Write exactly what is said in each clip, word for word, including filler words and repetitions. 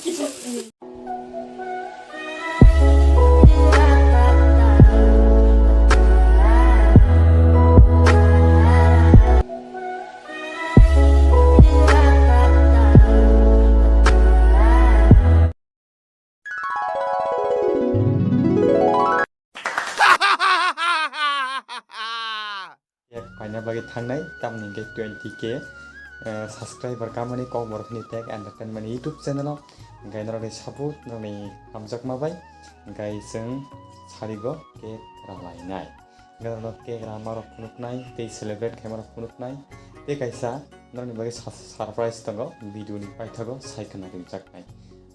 Cake paina bagwi thangnai, tamni hwnkhe twenty K, eh, subscriber kamani Kokborok ni Tech Entertainment YouTube channel o. Hwnkhe norokni support, norokni hamjakma bai, hwnkhe chwng sarigo cake ralainai. Hwnkhe norokno cake rama rok phunuknai, tei celebrate khaima rok phunuknai, tei kaisa norokni bagwi sa-, surprise tongo, video ni paithago sai khwna ringjaknai.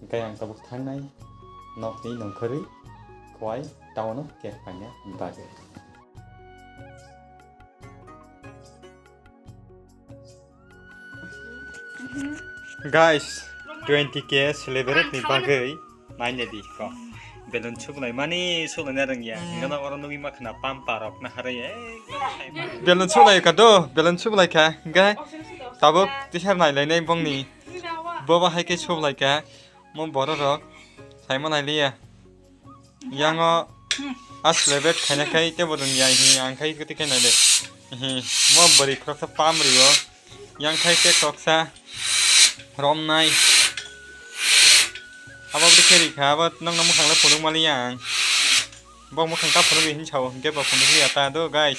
Hwnkhe ang tabuk thangnai, nokni nongkhorwi Khowai town o cake paina bagwi. Guys, twenty K celebrate ni bagwi naina di ko. Balloon suklai mani suklai na rwngya. Hingkhe no oro nugwi ma khna pampa rok na harwi, eh. Balloon suklai ka do, balloon suklai kha. Hingkhe tabuk tisar nai lai nai bongni. Bobo hai khe suklai kha. Mo borok rok saima nai liya. Yango a celebrate khaina khai tei bo rwngya hi ang khai kwtwi khai naile. Hi, mo bwrwi khoroksa pam rwo. Yang khai tei toksa romnai. Abo bwrwi khe rikha, abo nokno mwkhang le phunuk maliya ang. Bo mwkhang ta phunukgwi hin sao, hwnkhe bo phunukliya ta do, guys.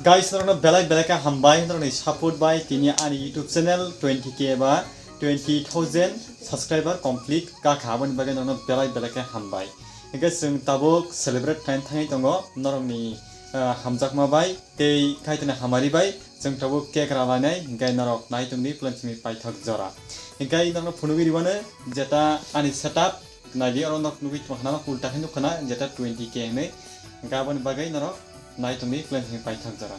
Guys, norokno belai belai khe hambai, norokni support bai tini ani YouTube channel twenty K ba twenty thousand subscriber complete kakha, aboni bagwi norokno belai belai khe hambai. Hingkhe chwng tabuk celebrate khlaina thangwi tongo norokni, ah, hamjakma bai tei kaitorni hamari bai chwng tabuk cake ralainai, hingkhe norok nai tongdi plan simi paithak jora. Hingkhe norokno phunugwi rwmano jeta ani setup, naidi oro nok nugwi tongkha na, ulta khe nukha na, jeta twenty K hinwi. Hingkhe aboni bagwi norok nai tongdi plan simi paithak jora.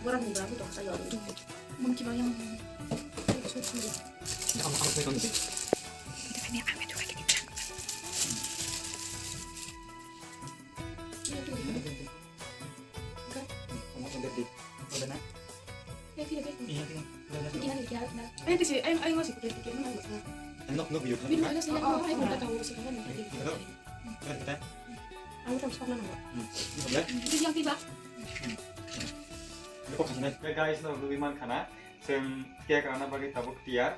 Borok ni babu tong kha yori. Mungki ba yang. Nok, nok, yuk. Guys, norok nugwi mankha na, chwng cake rana bagwi tabuk tiyar.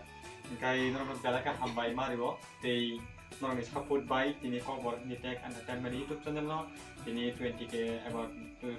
Hingkhe norokno belai khe hambai mario tei norokni support bai tini Kokborok ni Tech Entertainment YouTube channel no tini twenty K eba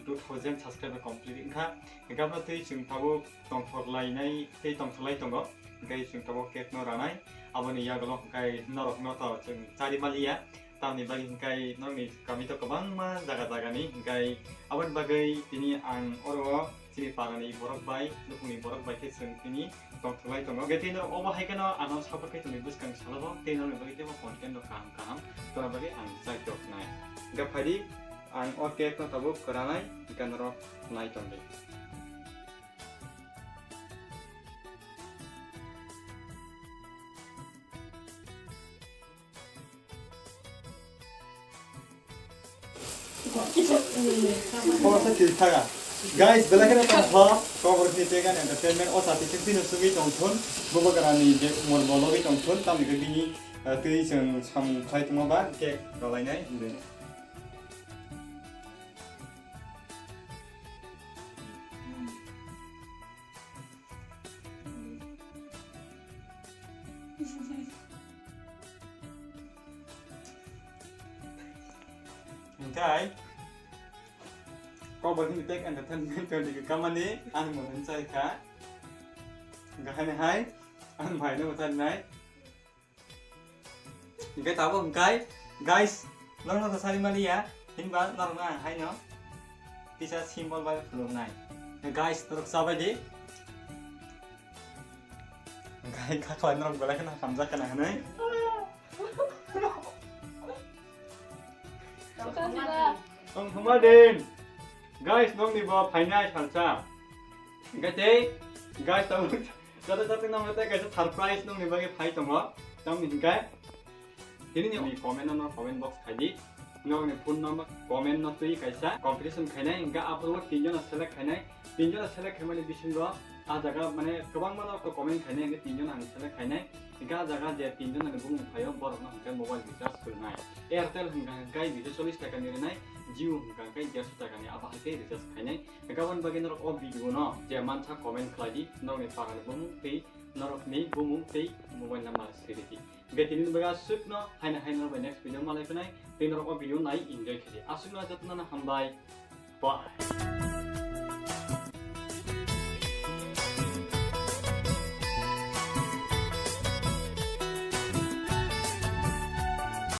two thousand subscriber complete wngkha. Hingkhe aboni twi chwng tabuk tongthok lainai tei tongthok lai tongo. Hingkhe chwng tabuk cake no ranai. Aboni yagulo hingkhe norokno to chwng chari maliya. Tamni bagwi hingkhe norokni kami to kwbangma jaga jagani, hingkhe aboni bagwi tini ang oro chini parani borok bai, nukhungni borok bai khe chwng tini tongthwlai tongo. Hingkhe tini norok obo hai kheno ano support khai tongni bwskang salo bo tei norokni bagwi teibo content rok kaham kaham tongna bagwi ang chai toknai. Hingkhe phaidi ang o cake no tabuk kwranai, hingkhe norok nai tongdi. Guys, belai kheno tongthok, Kokborok ni Tech Entertainment, o chati khe bini sugwi tongthun, bubagrani je umor bo logwi tongthun, tamni khe bini, eh, twi chwng samung khlai tongma ba cake rwlainai. Hingkhe Kokborok ni Tech Entertainment twenty K kamani ani mungwi chai kha. Hingkhe haini hai ang bhai no bwcharnai. Hingkhe tabuk hingkhe, guys, norokno to sari maliya, hinba norokno ang haino kisa symbol bai phunuknai. Guys, norok chabai di. Hingkhe khaklai norok belai kheno hamjak kheno hinwi. Tongthokma din. Guys, nokni bo phainai salsa. Hingkhe tei, guys, tabuk Jata jata nang tei kaisa surprise nongni bagwi phai tongo. Tamni hingkhe tini ni comment no comment box khai di. Norokni phone number comment no twi kaisa competition khainai, hingkhe aphuru o tinjona select khainai, tinjona select khaimani bisingo a jaga mane kwbangma norok comment khainai, hingkhe tinjona ang select khainai, hingkhe a jaga je tinjona ni bumung phaio borokno hingkhe mobile recharge khwlwnai. Airtel hingkha hingkhe duiso chollish taka ni rwnai, Jio hingkha hingkhe derso taka ni abo hai khe recharge khainai. Hingkhe aboni bagwi norok o video no je mansa comment khlai di, norokni para ni bumung tei norokni bumung tei mobile number siri di. Hingkhe tini bagwi aswkno haino hai norok bai next video malai phinai, tei norok o video nai enjoy khe di. Aswkno jotono hambai. Bye.